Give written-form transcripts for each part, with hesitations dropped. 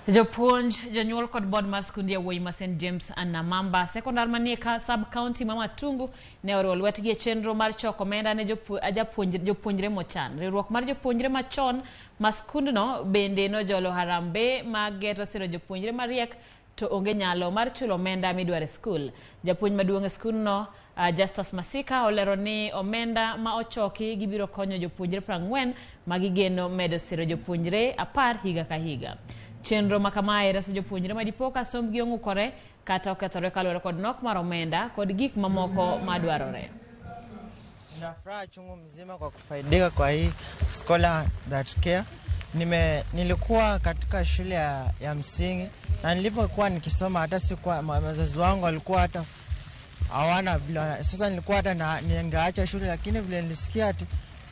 Jopuonj, jonyuol kod board mar skund yawuoyi ma St James Namamba Sekondar manie sub county ma Matungu ne oriwo lwetgi e chenro mar choko omenda ne jopuonjre mochan. Riwruok mar jopuonjre machon ma skundno bende nojolo harambee mag geto siro jopuonjre mariek to onge nyalo mar chulo omenda midwaro e skul. Japuonj maduong' e skundno Justus Masika olero ni omenda ma ochoki gibiro konyo jopuonjre 40 ma gigeno medo siro jopuonjre 10 higa ka higa. Chenro ma kamae reso jopuonjre ma dipo ka sombgi ong'ukore kata okethore kaluwore kod nok mar omenda kod gik mamoko madwarore. Nina furaha chungu mzima kwa kufaidika kwa hii Scholar That Care. Nilikuwa katika shule ya msingi na nilipokuwa nikisoma hata sikuwa, wazazi wangu walikuwa hata hawana vile sasa nilikuwa hata ningeacha shule, lakini vile nilisikia ati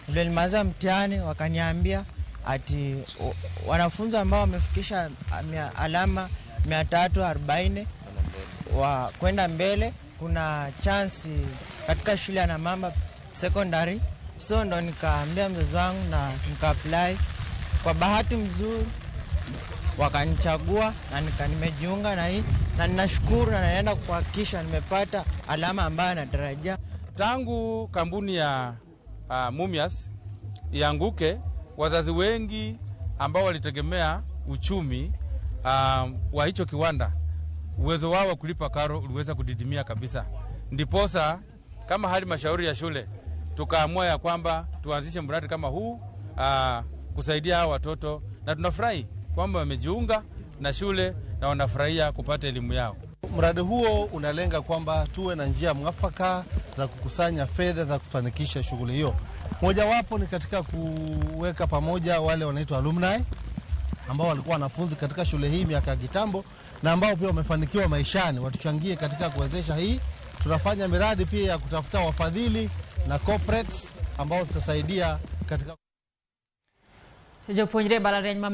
vile nilimaliza mtihani wakaniambia ati wanafunzi ambao wamefikisha alama 340 wa kwenda mbele kuna chance katika shule ya Namamba Secondary. So ndo nikaambia mzazi wangu na nika apply. Kwa bahati mzuri wakanichagua na nimejiunga na hii, na ninashukuru na naenda kuhakikisha nimepata alama ambayo natarajia. Tangu kampuni ya Mumias ianguke, wazazi wengi ambao walitegemea uchumi wa hicho kiwanda, uwezo wao wa kulipa karo uliweza kudidimia kabisa. Ndiposa kama halmashauri ya shule tukaamua ya kwamba tuanzishe mradi kama huu kusaidia hawa watoto, na tunafurahi kwamba wamejiunga na shule na wanafurahia kupata elimu yao. Mradi huo unalenga kwamba tuwe na njia mwafaka za kukusanya fedha za kufanikisha shughuli hiyo. Mojawapo ni katika kuweka pamoja wale wanaitwa alumni ambao walikuwa wanafunzi katika shule hii miaka ya kitambo na ambao pia wamefanikiwa maishani, watuchangie katika kuwezesha hii. Tunafanya miradi pia ya kutafuta wafadhili na corporates ambao tutasaidia katika Jopuonjre mbalariany ma